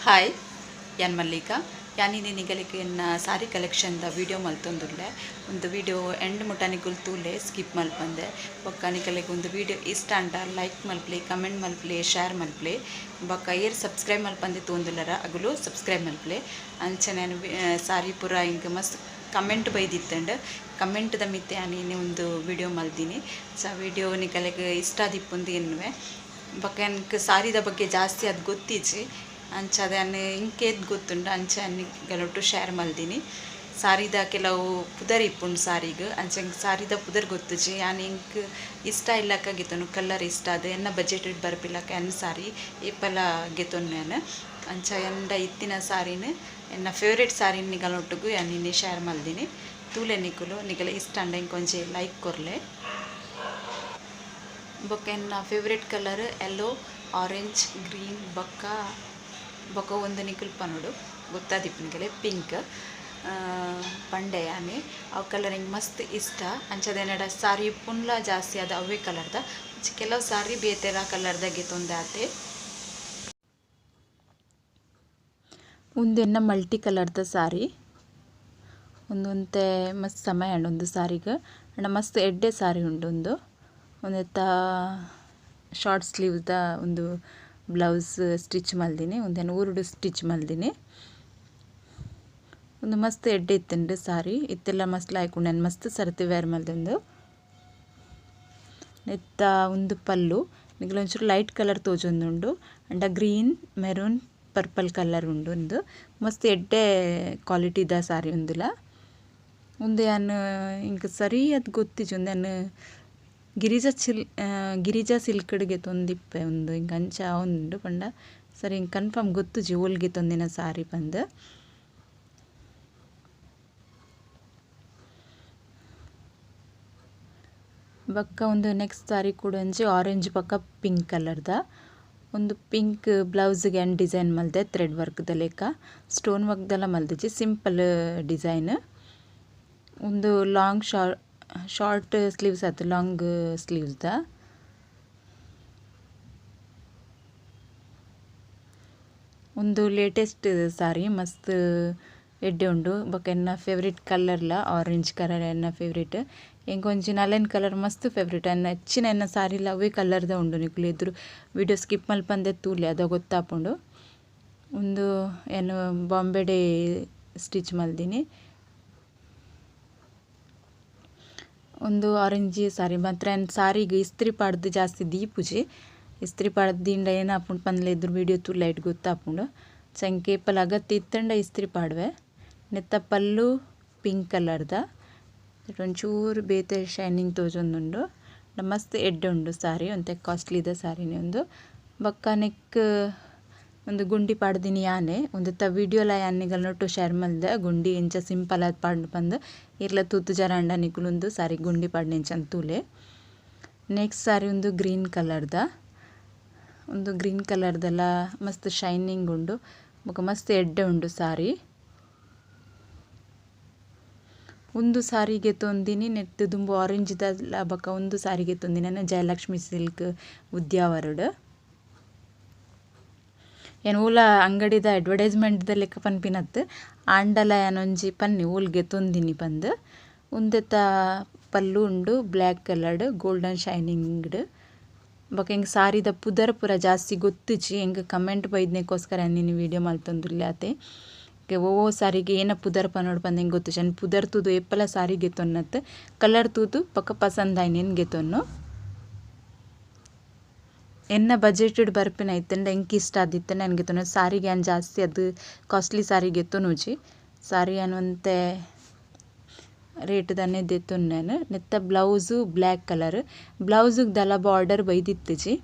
Hi, ಯಾನ್ ಮಲ್ಲಿಕಾ. ಯಾನ್ ನಿಗಲಿಗೆ ಎನ್ನ ಸಾರಿ ಕಲೆಕ್ಷನ್ ದ ವಿಡಿಯೋ ಮಲ್ತೊಂದುಲ್ಲೆ. ಒಂದು ವಿಡಿಯೋ ಎಂಡ್ ಮುಟ್ಟ ನಿಕುಲು ತೂಲೆ, ಸ್ಕಿಪ್ ಮಲ್ಪಂದೆ. ಬೊಕ್ಕ ನಿಕಲೆಗ್ ಒಂದು ವಿಡಿಯೋ ಇಷ್ಟ ಅಂಡ ಲೈಕ್ ಮಲ್ಪಲೆ, ಕಮೆಂಟ್ ಮಲ್ಪಲೆ, ಶೇರ್ ಮಲ್ಪಲೆ. ಬೊಕ್ಕ ಏರ್ ಸಬ್ಸ್ಕ್ರೈಬ್ ಮಲ್ಪಂದೆ ತೂಂದುಲ್ಲರ ಅಗುಲು ಸಬ್ಸ್ಕ್ರೈಬ್ ಮಲ್ಪಲೆ. ಅಂಚನೆ ಸಾರಿ ಪೂರ ಇಂಕ್ ಮಸ್ತ್ ಕಮೆಂಟ್ ಬೈದಿತ್ತಂಡ್. ಕಮೆಂಟ್ ದ ಮಿತ್ತೆ ಯಾನ್ ಇನಿ ಒಂದು ವಿಡಿಯೋ ಮಲ್ದಿನಿ. ಸೊ ವಿಡಿಯೋ ನಿಕಲೆಗ್ ಇಷ್ಟ ಆದಿಪ್ಪುಂದು ಎನ್ನುವೆ. ಬೊಕ್ಕ ಎಂಕ್ ಸಾರಿದ ಬಗ್ಗೆ ಜಾಸ್ತಿ ಅದು ಗೊತ್ತಿಜ್ಜಿ. ಅಂಚಾದ ಯಾನ್ ಇಂಕೇತ್ ಗೊತ್ತುಂಡು ಅಂಚ ಗಲೊಟ್ಟು ಶೇರ್ ಮಲ್ದಿನಿ. ಸಾರಿದ ಕೆಲವು ಪುದರ್ ಇಪ್ಪುಂಡು ಸಾರಿಗ್. ಅಂಚ ಎಂಕ್ ಸಾರಿದ ಪುದರ್ ಗೊತ್ತುಜಿ. ಯಾನ್ ಎಂಕ್ ಇಷ್ಟ ಇಲ್ಲಕ ಗೆತೊನು, ಕಲರ್ ಇಷ್ಟ ಅದು ಎನ್ನ ಬಜೆಟ್ ಬರ್ಪಿಲಕ ಎನ್ನ ಸಾರಿ ಏಪಲ ಗೆತೊನ್ನು ಯಾನ್. ಅಂಚ ಎಂಡ ಇತ್ತಿನ ಸಾರಿನ ಎನ್ನ ಫೇವ್ರೇಟ್ ಸಾರಿನ ನಿಗಲೊಟ್ಟುಗು ಯಾನ್ ಇನಿ ಶೇರ್ ಮಲ್ದಿನಿ. ತೂಲೆ ನಿಕುಲು, ನಿಗಲ ಇಷ್ಟ ಅಂಡ ಇಂಕ್ ಒಂಜಿ ಲೈಕ್ ಕೊರ್ಲೆ. ಬೊಕ್ಕ ಎನ್ನ favourite colour yellow, orange, green ಬೊಕ್ಕ ಬೊಕ್ಕ ಒಂದು ನಿಕುಲು ಪನೊಡು ಗೊತ್ತಾದಿಪ್ಪು ಪಿಂಕ್ ಪಂಡೆ ಯಾನೆ. ಅವು ಕಲರ್ ಎಂಕ್ ಮಸ್ತ್ ಇಷ್ಟ. ಅಂಚದ ಎನ್ನಡ ಸಾರಿ ಇಪ್ಪುನ್ಲ ಜಾಸ್ತಿ ಅದು ಅವೇ ಕಲರ್ದ. ಕೆಲವು ಸಾರಿ ಬೇತೆಲ ಕಲರ್ದ ಗೆತೊಂದೆ ಆತೆ. ಉಂದೆನ್ನ ಮಲ್ಟಿ ಕಲರ್ದ ಸಾರಿ. ಉಂದು ಮಸ್ತ್ ಸಮಯ ಉಂಡು ಒಂದು ಸಾರಿಗ್. ಅಂಡ ಮಸ್ತ್ ಎಡ್ಡೆ ಸಾರಿ ಉಂಡು ಉಂದು. ಉಂದೆತ್ತ ಶಾರ್ಟ್ ಸ್ಲೀವ್ಸ್ ದ ಒಂದು ಬ್ಲೌಸ್ ಸ್ಟಿಚ್ ಮಲ್ದಿನಿ. ಉಂದೆನ್ ಊರುಡು ಸ್ಟಿಚ್ ಮಲ್ದಿನಿ. ಉಂದು ಮಸ್ತ್ ಎಡ್ಡೆ ಇತ್ತುಂಡು ಸಾರಿ. ಇತ್ತೆಲ್ಲ ಮಸ್ತ್ ಲಾಯ್ಕ್ ಉಂಡು. ಮಸ್ತ್ ಸರ್ತಿ ವೇರ್ ಮಲ್ದುಂಡು. ನೆತ್ತ ಉಂದು ಪಲ್ಲು ನಿಕುಲು ಒಂಚೂರು ಲೈಟ್ ಕಲರ್ ತೋಜೊಂದುಂಡು. ಅಂಡ ಗ್ರೀನ್, ಮೆರೂನ್, ಪರ್ಪಲ್ ಕಲರ್ ಉಂಡು ಉಂದು. ಮಸ್ತ್ ಎಡ್ಡೆ ಕ್ವಾಲಿಟಿದ ಸಾರಿ ಉಂದುಲ. ಉಂದು ಯಾನ್ ಎಂಕ್ ಸರಿಯಾದ್ ಗೊತ್ತಿಜ್ಜಿ. ಉಂದು ಯಾನ್ ಗಿರಿಜಾ ಸಿಲ್ಕ್ ಡ್ ಗೆತೊಂದಿಪ್ಪೆ ಉಂದು. ಎಂಕ್ ಅಂಚ ಆವೊಂದುಂಡು ಪಂಡ ಸರಿ ಎಂಕ್ ಕನ್ಫರ್ಮ್ ಗೊತ್ತುಜಿ ಓಲ್ ಗೆತೊಂದಿನ ಸಾರಿ ಪಂದ್. ಬೊಕ್ಕ ಉಂದು ನೆಕ್ಸ್ಟ್ ಸಾರಿ ಕೂಡ ಒಂಜಿ ಆರೆಂಜ್ ಬೊಕ್ಕ ಪಿಂಕ್ ಕಲರ್ ದ. ಉಂದು ಪಿಂಕ್ ಬ್ಲೌಸ್ ಗ್ ಯಾನ್ ಡಿಸೈನ್ ಮಲ್ದೆ ಥ್ರೆಡ್ ವರ್ಕ್ ದ ಲೆಕ್ಕ. ಸ್ಟೋನ್ ವರ್ಕ್ ದಲ ಮಲ್ದಿಜಿ, ಸಿಂಪಲ್ ಡಿಸೈನ್. ಉಂದು ಲಾಂಗ್ ಶಾರ್ಟ್ ಸ್ಲೀವ್ಸ್ ಆತು, ಲಾಂಗ್ ಸ್ಲೀವ್ಸ್ ದ. ಉಂದು ಲೇಟೆಸ್ಟ್ ಸಾರಿ, ಮಸ್ತ್ ಎಡ್ಡೆ ಉಂಡು. ಬೊಕ್ಕ ಎನ್ನ ಫೇವರೇಟ್ ಕಲರ್ಲ ಆರೆಂಜ್ ಕಲರ್ ಎನ್ನ ಫೇವರೇಟ್. ಎಂಕ್ ಒಂಜಿ ನಲೆನ್ ಕಲರ್ ಮಸ್ತ್ ಫೇವರೇಟ್. ಎನ್ನ ಹೆಚ್ಚಿನ ಎನ್ನ ಸಾರಿಲ ಅವೇ ಕಲರ್ದ ಉಂಡು. ನಿಕುಲು ಎದುರು ವಿಡಿಯೋ ಸ್ಕಿಪ್ ಮಲ್ಪಂದೆ ತೂಲೆ ಅದ ಗೊತ್ತಾಪುಂಡು. ಉಂದು ಯಾನ್ ಬಾಂಬೆಡೆ ಸ್ಟಿಚ್ ಮಲ್ದಿನಿ. ಉಂದು ಆರೆಂಜ್ ಸಾರಿ ಮಾತ್ರ. ಯಾನ್ ಸಾರಿಗ್ ಇಸ್ತ್ರಿ ಪಾಡ್ದು ಜಾಸ್ತಿ ದೀಪುಜಿ. ಇಸ್ತ್ರಿ ಪಾಡ್ದು ದೀಂಡ ಏನಾಪುಂಡು ಪಂದ್ಲೆ ಎದುರು ವಿಡಿಯೋ ತೂಲೆ ಐಟ್ ಗೊತ್ತಾಪುಂಡು. ಎಂಕ್ ಏಪಲ ಅಗತ್ಯ ಇತ್ತಂಡ ಇಸ್ತ್ರಿ ಪಾಡುವೆ. ನೆತ್ತ ಪಲ್ಲು ಪಿಂಕ್ ಕಲರ್ದ. ಒಂಚೂರು ಬೇತೆ ಶೈನಿಂಗ್ ತೋಜೊಂದುಂಡು. ಮಸ್ತ್ ಎಡ್ಡೆ ಉಂಡು ಸಾರಿ. ಒಂತೆ ಕಾಸ್ಟ್ಲಿದ ಸಾರಿನೆ ಉಂದು. ಬೊಕ್ಕ ನೆಕ್ಕ್ ಉಂದು ಗುಂಡಿ ಪಾಡ್ದಿನಿ ಯಾನೆ. ಉಂದೆತ್ತ ವಿಡಿಯೋಲ ಯಾನ್ ನಿಗಲ್ನೊಟ್ಟು ಶೇರ್ ಮಲ್ದೆ. ಗುಂಡಿ ಎಂಚ ಸಿಂಪಲ್ ಆದ್ ಪಾಡ್ಂಡ್ ಪಂದ್ ಇರ್ಲ ತೂತು ಜರಾಂಡ ನಿಕುಲು ಉಂದು ಸಾರಿ ಗುಂಡಿ ಪಾಡ್ನೆ ಎಂಚ ತೂಲೆ. ನೆಕ್ಸ್ಟ್ ಸಾರಿ ಉಂದು ಗ್ರೀನ್ ಕಲರ್ದ. ಉಂದು ಗ್ರೀನ್ ಕಲರ್ದಲ ಮಸ್ತ್ ಶೈನಿಂಗ್ ಉಂಡು. ಬೊಕ್ಕ ಮಸ್ತ್ ಎಡ್ಡೆ ಉಂಡು ಸಾರಿ. ಉಂದು ಸಾರಿಗೆ ಗೆತೊಂದಿನಿ ನೆಟ್ಟ್ ದುಂಬು ಆರೆಂಜ್ ದ ಬೊಕ್ಕ ಉಂದು ಸಾರಿಗೆ ಗೆತೊಂದಿನಿ ಜಯಲಕ್ಷ್ಮಿ ಸಿಲ್ಕ್ ಉದ್ಯಾವರಡ್. ಯಾನ್ ಓಲ ಅಂಗಡಿದ ಅಡ್ವರ್ಟೈಸ್ಮೆಂಟ್ ದ ಲೆಕ್ಕ ಪನ್ಪಿನತ್ ಆಂಡಲ ಯಾನ್ ಒಂಜಿ ಪನ್ನಿ ಓಲ್ ಗೆತೊಂದಿನಿ ಪಂದ್. ಉಂದೆತ ಪಲ್ಲು ಉಂಡು ಬ್ಲ್ಯಾಕ್ ಕಲರ್ಡ್ ಗೋಲ್ಡನ್ ಶೈನಿಂಗ್ ಡ್. ಬೊಕ್ಕ ಎಂಕ್ ಸಾರಿದ ಪುದರ್ ಪೂರ ಜಾಸ್ತಿ ಗೊತ್ತುಜಿ. ಎಂಕ್ ಕಮೆಂಟ್ ಬೈದ್ನೆಕೋಸ್ಕರ ಯಾನ್ ಇನಿ ವಿಡಿಯೋ ಮಲ್ತೊಂದುಲ್ಲೆ ಆತೆ. ಓ ಸಾರಿಗೆ ಏನ ಪುದರ್ ಪನೊಡು ಪಂದ್ ಎಂಕ್ ಗೊತ್ತುಜಿ. ಯಾನ್ ಪುದರ್ ತೂದು ಏಪಲ ಸಾರಿ ಗೆತೊನ್ನತ್. ಕಲರ್ ತೂದು ಬೊಕ್ಕ ಪಸಂದ್ ಆಯಿನೆನ್ ಗೆತೊನ್ನು. ಎನ್ನ ಬಜೆಟ್ ಡ್ ಬರ್ಪಿನ ಇತ್ತಂಡ ಎಂಕ್ ಇಷ್ಟ ಆದಿತ್ತಂಡ ಯಾನ್ ಗೆತೊನ್ನು. ಸಾರಿಗೆ ಯಾನ್ ಜಾಸ್ತಿ ಅದು ಕಾಸ್ಟ್ಲಿ ಸಾರಿ ಗೆತೊನುಜಿ. ಸಾರಿ ಯಾನ್ ಒಂತೆ ರೇಟ್ ದನೆ ದೆತೊನ್ನೆ ಯಾನ್. ನೆತ್ತ ಬ್ಲೌಸ್ ಬ್ಲ್ಯಾಕ್ ಕಲರ್. ಬ್ಲೌಸ್ ಗ್ ದಾಲ ಬಾರ್ಡರ್ ಬೈದಿತ್ತಿಜಿ.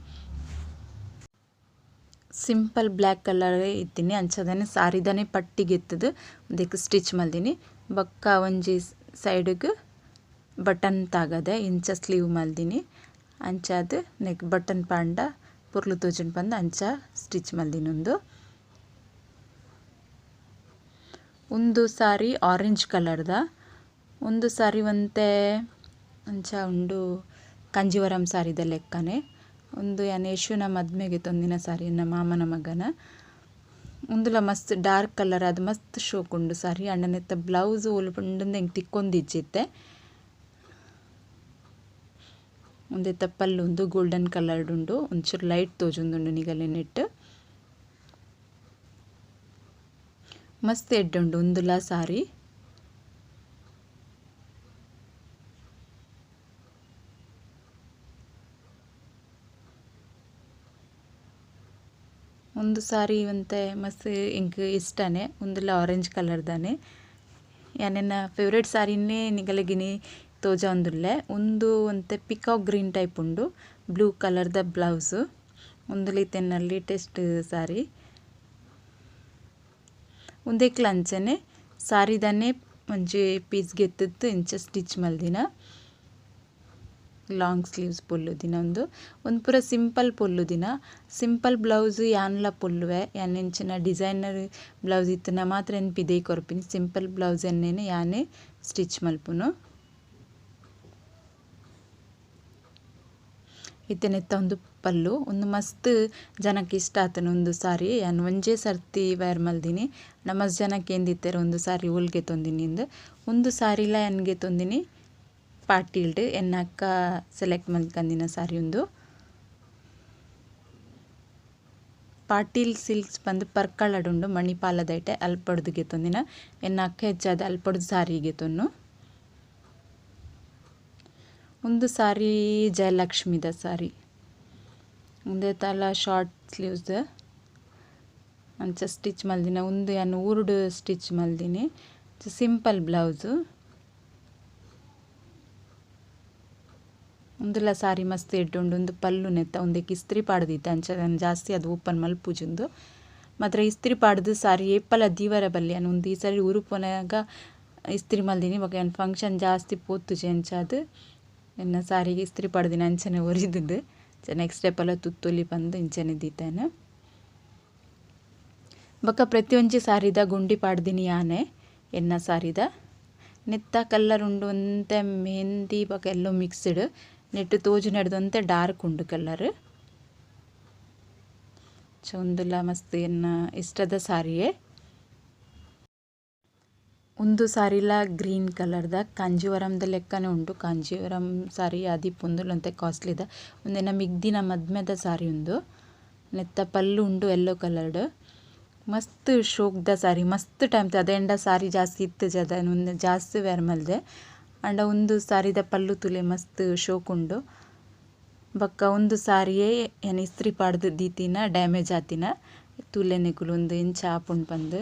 ಸಿಂಪಲ್ ಬ್ಲ್ಯಾಕ್ ಕಲರ್ ಇತ್ತಿನಿ. ಅಂಚದನೆ ಸಾರಿದನೆ ಪಟ್ಟಿ ಗೆತ್ತುದು ಉಂದೆಕ್ ಸ್ಟಿಚ್ ಮಲ್ದಿನಿ. ಬೊಕ್ಕ ಒಂಜಿ ಸೈಡ್ ಗ್ ಬಟನ್ ತಾಗದೆ ಇಂಚ ಸ್ಲೀವ್ ಮಲ್ದಿನಿ. ಅಂಚಾದ್ ನೆಕ್ ಬಟನ್ ಪಾಂಡ ಪೊರ್ಲು ತೋಜುಂಡು ಪಂದ್ ಅಂಚ ಸ್ಟಿಚ್ ಮಲ್ದಿನಿ ಉಂದು. ಉಂದು ಸಾರಿ ಆರೆಂಜ್ ಕಲರ್ದ. ಉಂದು ಸಾರಿ ಒಂತೆ ಅಂಚ ಉಂಡು ಕಾಂಜೀವರಂ ಸಾರಿದ ಲೆಕ್ಕನೆ. ಉಂದು ಯಾನ್ ಯಶುನ ಮದ್ಮೆಗೆ ತೊಂದಿನ ಸಾರಿ, ಎನ್ನ ಮಾಮನ ಮಗನ. ಉಂದುಲ ಮಸ್ತ್ ಡಾರ್ಕ್ ಕಲರ್ ಅದು ಮಸ್ತ್ ಶೋಕ್ ಉಂಡು ಸಾರಿ ಅಂಡ ನೆತ್ತ ಬ್ಲೌಸ್ ಓಲು ಪಂಡುಂದು ಎಂಕ್ ತಿಕ್ಕೊಂದಿಜ್ಜಿತ್ತೆ ಉಂದೆತ್ತ ಪಲ್ಲು ಉಂದು ಗೋಲ್ಡನ್ ಕಲರ್ಡ್ ಉಂಡು ಒಂಚೂರು ಲೈಟ್ ತೋಜೊಂದುಂಡು ನಿಗಲೆ ನೆಟ್ ಮಸ್ತ್ ಎಡ್ಡೆ ಉಂಡು ಉಂದುಲ ಸಾರಿ ಒಂದು ಸಾರಿ ಒಂತೆ ಮಸ್ತ್ ಎಂಕ್ ಇಷ್ಟನೆ ಉಂದುಲ ಆರೆಂಜ್ ಕಲರ್ ದಾನೆ ಯಾನೆನ್ನ ಫೇವರೇಟ್ ಸಾರಿನೇ ನಿಗಲೆಗಿನಿ ತೋಜೊಂದುಲ್ಲೆ ಉಂದು ಒಂತೆ ಪಿಕಾಕ್ ಗ್ರೀನ್ ಟೈಪ್ ಉಂಡು ಬ್ಲೂ ಕಲರ್ ದ ಬ್ಲೌಸ್ ಉಂದುಲ ಇತ್ತೆನ್ನ ಲೇಟೆಸ್ಟ್ ಸಾರಿ ಉಂದೆಕ್ಲ ಅಂಚನೆ ಸಾರಿದನೆ ಒಂಜಿ ಪೀಸ್ ಗೆತ್ತುತ್ತು ಇಂಚ ಸ್ಟಿಚ್ ಮಲ್ದಿನ ಲಾಂಗ್ ಸ್ಲೀವ್ಸ್ ಪೊಲ್ಲು ದಿನ ಉಂದು ಒಂದು ಪೂರ ಸಿಂಪಲ್ ಪೊಲ್ಲು ದಿನ ಸಿಂಪಲ್ ಬ್ಲೌಸ್ ಯಾನ್ಲ ಪೊಲ್ಲುವೆ ಯಾನ್ ಎಂಚಿನ ಡಿಸೈನರ್ ಬ್ಲೌಸ್ ಇತ್ತನ ಮಾತ್ರ ಎನ್ ಪಿದೈ ಕೊರ್ಪಿನಿ ಸಿಂಪಲ್ ಬ್ಲೌಸ್ ಎನ್ನೇನೆ ಯಾನೆ ಸ್ಟಿಚ್ ಮಲ್ಪುನು ಇತ್ತೆ ನೆತ್ತ ಒಂದು ಪಲ್ಲು ಒಂದು ಮಸ್ತ್ ಜನಕ್ಕೆ ಇಷ್ಟ ಆತನ ಒಂದು ಸಾರಿ ಯಾನ್ ಒಂಜೇ ಸರ್ತಿ ವೇರ್ ಮಲ್ದಿನಿ ನಮಸ್ ಜನಕ್ಕೆ ಎಂದಿತ್ತೆರ್ ಒಂದು ಸಾರಿ ಓಲ್ಗೆ ತೊಂದಿನಿ ಇಂದು ಒಂದು ಸಾರಿಲ ಯಾನ್ಗೆ ತೊಂದಿನಿ ಪಾಟೀಲ್ಡ್ ಎನ್ನ ಅಕ್ಕ ಸೆಲೆಕ್ಟ್ ಮಲ್ಕಂದಿನ ಸಾರಿ ಉಂದು ಪಾಟೀಲ್ ಸಿಲ್ಕ್ಸ್ ಬಂದು ಪರ್ಕಳಡುಂಡು ಮಣಿಪಾಲದೈಟೆ ಅಲ್ಪಡ್ದುಗೆ ತೊಂದಿನ ಎನ್ನ ಅಕ್ಕ ಹೆಚ್ಚಾದ ಅಲ್ಪಡ್ದು ಸಾರಿಗೆ ತೊನ್ನು ಒಂದು ಸಾರಿ ಜಯಲಕ್ಷ್ಮಿದ ಸಾರಿ ಉಂದೆ ತಲ ಶಾರ್ಟ್ ಸ್ಲೀವ್ಸ್ ಅಂಚ ಸ್ಟಿಚ್ ಮಲ್ದಿನ ಉಂದು ಯಾನ್ ಊರುಡು ಸ್ಟಿಚ್ ಮಲ್ದಿನಿ ಸಿಂಪಲ್ ಬ್ಲೌಸ್ ಉಂದುಲ ಸಾರಿ ಮಸ್ತ್ ಎಡ್ಡೆ ಉಂಡು ಉಂದು ಪಲ್ಲು ನೆತ್ತ ಉಂದೆಕ್ ಇಸ್ತ್ರಿ ಪಾಡ್ದಿತ್ತೆ ಅಂಚ ಜಾಸ್ತಿ ಅದು ಓಪನ್ ಮಲ್ಪುಜುಂದು ಮಾತ್ರ ಇಸ್ತ್ರಿ ಪಾಡ್ದು ಸಾರಿ ಏಪಲ ದೀವರ ಬಲ್ಲಿ ಯಾನ್ ಉಂದು ಈ ಸಾರಿ ಊರು ಪೋನಾಗ ಇಸ್ತ್ರಿ ಮಲ್ದಿನಿ ಬೊಕ ಯಾನ್ ಫಂಕ್ಷನ್ ಜಾಸ್ತಿ ಪೋತುಜಿ ಅಂಚಾದ್ ಎನ್ನ ಸಾರಿಗೆ ಇಸ್ತ್ರಿ ಪಾಡ್ದಿನ ಅಂಚನೆ ಒರಿದುಂಡು ನೆಕ್ಸ್ಟ್ ಏಪಲ ತುತ್ತೊಲಿ ಪಂದ್ ಇಂಚನೆ ದೀತೇನೆ ಬೊಕ ಪ್ರತಿಯೊಂಜಿ ಸಾರಿದ ಗುಂಡಿ ಪಾಡ್ದಿನಿ ಯಾನೆ ಎನ್ನ ಸಾರಿದ ನೆತ್ತ ಕಲ್ಲರ್ ಉಂಡು ಒಂತೆ ಮೆಹಂದಿ ಬೊಕ ಎಲ್ಲೋ ಮಿಕ್ಸ್ಡ್ ನೆಟ್ಟು ತೋಜು ನೆಡ್ದು ಒಂತೆ ಡಾರ್ಕ್ ಉಂಡು ಕಲರ್ ಉಂದುಲ ಮಸ್ತ್ ಎನ್ನ ಇಷ್ಟದ ಸಾರಿಯೇ ಉಂದು ಸಾರಿಲ ಗ್ರೀನ್ ಕಲರ್ದ ಕಾಂಜೀವರಂದ ಲೆಕ್ಕನೆ ಉಂಡು ಕಾಂಜೀವರಂ ಸಾರಿ ಆದಿಪ್ಪುಂದು ಒಂತೆ ಕಾಸ್ಟ್ಲಿದ ಉಂದೆನ ಮಿಗ್ದಿನ ಮದ್ಮೆದ ಸಾರಿ ಉಂದು ನೆತ್ತ ಪಲ್ಲು ಉಂಡು ಎಲ್ಲೋ ಕಲರ್ಡ್ ಮಸ್ತ್ ಶೋಕ್ದ ಸಾರಿ ಮಸ್ತ್ ಟೈಮ್ ಅದೇಂಡ ಸಾರಿ ಜಾಸ್ತಿ ಇತ್ತು ಜದ ಉಂದು ಜಾಸ್ತಿ ವೇರ್ ಮಲ್ದೆ ಅಂಡ ಉಂದು ಸಾರಿದ ಪಲ್ಲು ತುಲೆ ಮಸ್ತ್ ಶೋಕ್ ಉಂಡು ಬೊಕ್ಕ ಉಂದು ಸಾರಿಯೇ ಯಾನ್ ಇಸ್ತ್ರಿ ಪಾಡ್ದು ದೀತಿನ ಡ್ಯಾಮೇಜ್ ಆತಿನ ತುಲೆ ನಿಕುಲು ಉಂದು ಇಂಚ ಆಪುಂಡು ಪಂದ್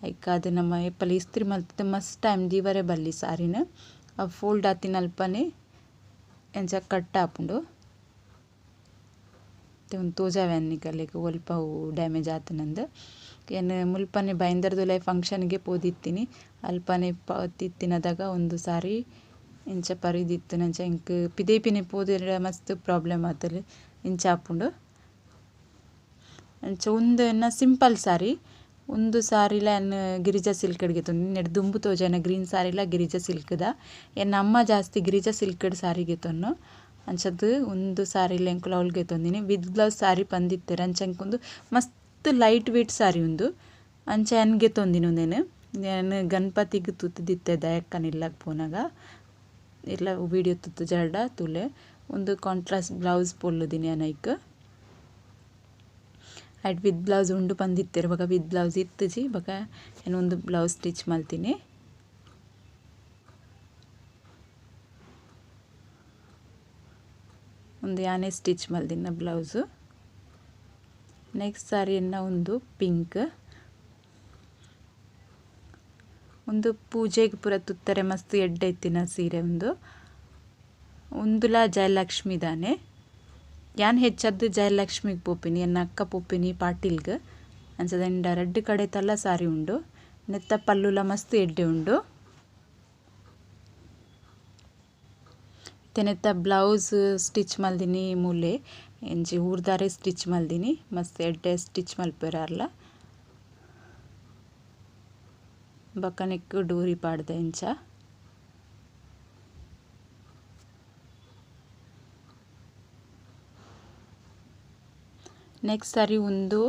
ಐಕ್ ಅದು ನಮ್ಮ ಏಪಲ ಇಸ್ತ್ರಿ ಮಲ್ತುದು ಮಸ್ತ್ ಟೈಮ್ ದೀವರೆ ಬಲ್ಲಿ ಸಾರಿನ ಅವು ಫೋಲ್ಡ್ ಆತಿನ ಅಲ್ಪನೆ ಎಂಚ ಕಟ್ ಆಪುಂಡು ಒಂದು ತೋಜಾವೆ ನಿಕಲೆಗ್ ಒಲ್ಪ ಅವು ಡ್ಯಾಮೇಜ್ ಆತನಂದ್ ಯಾನ್ ಮುಲ್ಪನೆ ಬೈಂದರ್ದುಲೈ ಫಂಕ್ಷನ್ಗೆ ಪೋದಿತ್ತಿನಿ ಅಲ್ಪನೆ ಪೋತಿತ್ತಿನದಾಗ ಒಂದು ಸಾರಿ ಇಂಚ ಪರಿದಿತ್ತಿನಂಚ ಎಂಕ್ ಪಿದೈ ಪೋದೆರ ಮಸ್ತ್ ಪ್ರಾಬ್ಲಮ್ ಆತಲ್ ಇಂಚ ಆಪುಂಡು ಅಂಚ ಉಂದು ಎನ್ನ ಸಿಂಪಲ್ ಸಾರಿ ಉಂದು ಸಾರಿಲ ಯಾನ್ ಗಿರಿಜಾ ಸಿಲ್ಕ್ ಗೆತೊಂದಿನಿ ನೆಟ್ ದುಂಬು ತೋಜಾಯಿನ ಗ್ರೀನ್ ಸಾರಿಲ ಗಿರಿಜಾ ಸಿಲ್ಕ್ದ ಎನ್ನ ಅಮ್ಮ ಜಾಸ್ತಿ ಗಿರಿಜಾ ಸಿಲ್ಕ್ಡ್ ಸಾರಿ ಗೆತೊನ್ನು ಅಂಚದ್ ಉಂದು ಸಾರಿಲ ಎಂಕುಲು ಅವ್ಲು ಗೆತೊಂದಿನಿ ವಿತ್ ಬ್ಲೌಸ್ ಸಾರಿ ಪಂದಿತ್ತೆರ್ ಅಂಚ ಎಂಕ್ ಉಂದು ಮಸ್ತ್ ಲೈಟ್ ವೇಟ್ ಸಾರಿ ಉಂದು ಅಂಚ ಯಾನ್ ಗೆತೊಂದಿನಿ ಉಂದೆನ್ ಯಾನ್ ಗಣಪತಿಗ್ ತುತ್ತುದಿತ್ತೆ ದಯಕ್ಕನ ಇಲ್ಲಗ್ ಪೋನಗ ಇಲ್ಲ ವೀಡಿಯೋ ತುತ್ತುಜಾರ್ಡ ತೂಲೆ ಉಂದು ಕಾಂಟ್ರಾಸ್ಟ್ ಬ್ಲೌಸ್ ಪೊಲ್ಲುದಿನಿ ಯಾನ್ ಐಕ್ ಐಟ್ ವಿತ್ ಬ್ಲೌಸ್ ಉಂಡು ಪಂದಿತ್ತೆರ್ ಬೊಕ ವಿತ್ ಬ್ಲೌಸ್ ಇತ್ತುಜಿ ಬೊಕ ಯಾನ್ ಉಂದು ಬ್ಲೌಸ್ ಸ್ಟಿಚ್ ಮಲ್ತಿನಿ ಉಂದು ಯಾನೆ ಸ್ಟಿಚ್ ಮಲ್ದಿನ ಬ್ಲೌಸ್ ನೆಕ್ಸ್ಟ್ ಸಾರಿ ಎನ್ನ ಉಂದು ಪಿಂಕ್ ಉಂದು ಪೂಜೆಗ್ ಪೂರ ತುತ್ತರೆ ಮಸ್ತ್ ಎಡ್ಡೆ ಇತ್ತಿನ ಸೀರೆ ಉಂದು ಉಂದುಲ ಜಯಲಕ್ಷ್ಮಿ ದಾನೆ ಯಾನ್ ಹೆಚ್ಚದ್ದು ಜಯಲಕ್ಷ್ಮಿಗ್ ಪೋಪಿನಿ ಎನ್ನ ಅಕ್ಕ ಪೋಪಿನಿ ಪಾಟೀಲ್ಗ್ ಅಂಚ ರಡ್ಡ್ ಕಡೆ ತಲ್ಲ ಸಾರಿ ಉಂಡು ನೆತ್ತ ಪಲ್ಲುಲ ಮಸ್ತ್ ಎಡ್ಡೆ ಉಂಡು ನೆತ್ತ ಬ್ಲೌಸ್ ಸ್ಟಿಚ್ ಮಲ್ದಿನಿ ಮೂಲೆ ಎಂಚಿ ಊರ್ದಾರೆ ಸ್ಟಿಚ್ ಮಲ್ದಿನಿ ಮಸ್ತ್ ಎಡ್ಡೆ ಸ್ಟಿಚ್ ಮಲ್ಪೆರ್ ಅರ್ಲ ಬೊಕ ನೆಕ್ಕ್ ಡೋರಿ ಪಾಡ್ದೆ ಇಂಚ ನೆಕ್ಸ್ಟ್ ಸಾರಿ ಉಂದು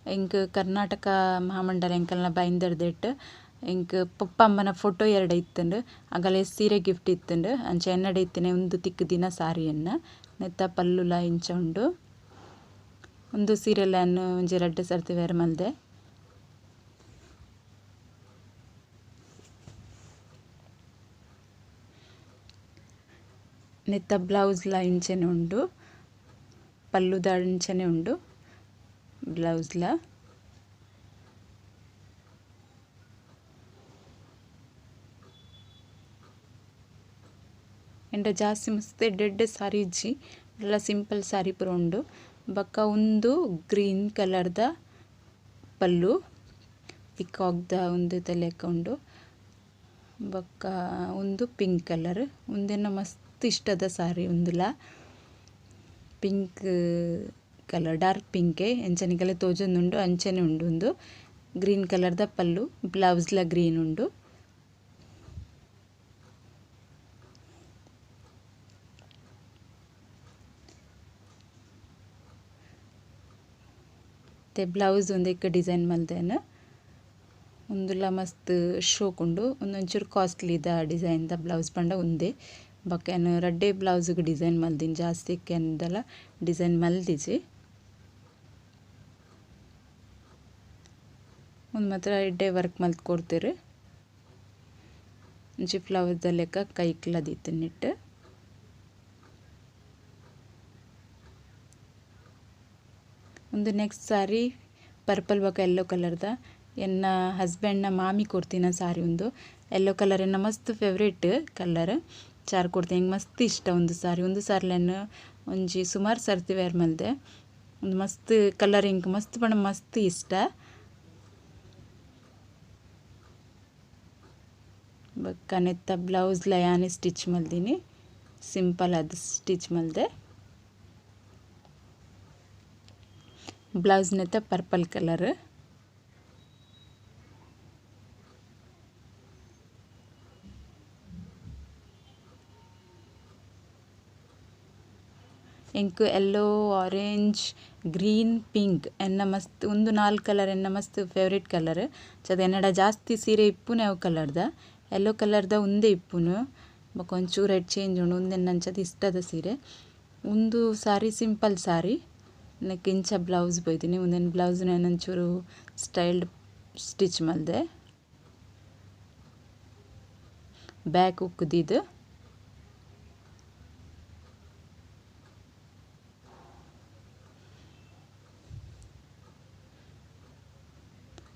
ಎಂಕ್ ಕರ್ನಾಟಕ ಮಹಾಮಂಡಲ ಎಂಕಲ್ನ ಬೈಂದರ್ದೆಟ್ ಎಂಕ್ ಪೊಪ್ಪಮ್ಮನ ಫೋಟೋ ಎರಡು ಇತ್ತುಂಡು ಅಗಲೆ ಸೀರೆ ಗಿಫ್ಟ್ ಇತ್ತುಂಡು ಅಂಚ ಎನ್ನಡೆ ಇತ್ತಿನ ಉಂದು ತಿಕ್ಕುದಿನ ಸಾರಿಯನ್ನ ನೆತ್ತ ಪಲ್ಲುಲ ಇಂಚ ಉಂಡು ಉಂದು ಸೀರೆಲನ್ ಒಂಜಿ ರಡ್ಡ್ ಸರ್ತಿ ವೇರ್ ಮಲ್ದೆ ನೆತ್ತ ಬ್ಲೌಸ್ ಲ ಇಂಚನೆ ಉಂಡು ಪಲ್ಲುದ ಅಂಚನೆ ಉಂಡು ಬ್ಲೌಸ್ ಲ ಎಂಡ ಜಾಸ್ತಿ ಮಸ್ತ್ ಎಡ್ಡೆ ಸಾರಿ ಇಜ್ಜಿ ಎಲ್ಲ ಸಿಂಪಲ್ ಸಾರಿ ಪೂರ ಉಂಡು ಬೊಕ್ಕ ಉಂದು ಗ್ರೀನ್ ಕಲರ್ದ ಪಲ್ಲು ಪಿಕಾಕ್ದ ಉಂದೆತ ಲೆಕ್ಕ ಉಂಡು ಬೊಕ್ಕ ಉಂದು ಪಿಂಕ್ ಕಲರ್ ಉಂದೆನ್ನ ಮಸ್ತ್ ಇಷ್ಟದ ಸಾರಿ ಉಂದುಲ ಪಿಂಕ್ ಕಲರ್ ಡಾರ್ಕ್ ಪಿಂಕೆ ಎಂಚನಿಗಲೆ ತೋಜೊಂದುಂಡು ಅಂಚನೆ ಉಂಡು ಉಂದು ಗ್ರೀನ್ ಕಲರ್ದ ಪಲ್ಲು ಬ್ಲೌಸ್ಲ ಗ್ರೀನ್ ಉಂಡು ते ಬ್ಲೌಸ್ ಒಂದೆಕ್ ಡಿಸೈನ್ ಮಲ್ದೇನ ಉಂದುಲ ಮಸ್ತ್ ಶೋಕ್ ಉಂಡು ಉಂದೊಂಚೂರು costly the design the blouse ಪಂಡ ಉಂದೆ ಬೊಕ್ಕ ಯಾನ್ ರಡ್ಡೆ ಬ್ಲೌಸ್ ಗ್ ಡಿಸೈನ್ ಮಲ್ದಿನಿ ಜಾಸ್ತಿ ದಾಲ ಡಿಸೈನ್ ಮಲ್ದಿಜಿ ಉಂದು ಮಾತ್ರ ಎಡ್ಡೆ ವರ್ಕ್ ಮಲ್ತ್ ಕೊರ್ತೆರ್ ಒಂಜಿ ಫ್ಲವರ್ ದ ಲೆಕ್ಕ ಕೈಕ್ಲ ದೀತಿನಿಟ್ ಉಂದು ನೆಕ್ಸ್ಟ್ ಸಾರಿ ಪರ್ಪಲ್ ಬೊಕ ಯೆಲ್ಲೋ ಕಲರ್ದ ಎನ್ನ ಹಸ್ಬೆಂಡ್ ನ ಮಾಮಿ ಕೊರ್ತಿನ ಸಾರಿ ಉಂದು ಯೆಲ್ಲೋ ಕಲರ್ ಎನ್ನ ಮಸ್ತ್ ಫೇವರೇಟ್ ಕಲರ್ ಚಾರ್ ಕೊರ್ತಿ ಎಂಕ್ ಮಸ್ತ್ ಇಷ್ಟ ಉಂದು ಸಾರಿ ಉಂದು ಸಾರಿಲೆನ್ ಒಂಜಿ ಸುಮಾರ್ ಸರ್ತಿ ವೇರ್ ಮಲ್ದೆ ಉಂದು ಮಸ್ತ್ ಕಲರ್ ಎಂಕ್ ಮಸ್ತ್ ಪಂಡ ಮಸ್ತ್ ಇಷ್ಟ ಬೊಕ್ಕ ನೆತ್ತ ಬ್ಲೌಸ್ ಲ ಯಾನೆ ಸ್ಟಿಚ್ ಮಲ್ದಿನಿ ಸಿಂಪಲ್ ಆದ್ ಸ್ಟಿಚ್ ಮಲ್ದೆ ಬ್ಲೌಸ್ ನೆತ್ತ ಪರ್ಪಲ್ ಕಲರ್ ಎಂಕ್ ಯೆಲ್ಲೋ ಆರೆಂಜ್ ಗ್ರೀನ್ ಪಿಂಕ್ ಎನ್ನ ಮಸ್ತ್ ಉಂದು ನಾಲ್ ಕಲರ್ ಎನ್ನ ಮಸ್ತ್ ಫೇವರೇಟ್ ಕಲರ್ ಚದ ಎನ್ನಡ ಜಾಸ್ತಿ ಸೀರೆ ಇಪ್ಪುನೆ ಅವು ಕಲರ್ದ ಯೆಲ್ಲೋ ಕಲರ್ದ ಉಂದೇ ಇಪ್ಪುನು ಬೊಕ ಒಂಚೂರು ರೆಡ್ ಚೇಂಜ್ ಉಂಡು ಉಂದು ಎನ್ನಂಚದ ಇಷ್ಟದ ಸೀರೆ ಉಂದು ಸಾರಿ ಸಿಂಪಲ್ ಸಾರಿ ನೆಕ್ ಇಂಚ ಬ್ಲೌಸ್ ಬೈದಿನಿ ಉಂದೆನ್ ಬ್ಲೌಸ್ ಒಂಚೂರು ಸ್ಟೈಲ್ಡ್ ಸ್ಟಿಚ್ ಮಲ್ದೆ ಬ್ಯಾಕ್ ಹುಕ್ ದೀದ್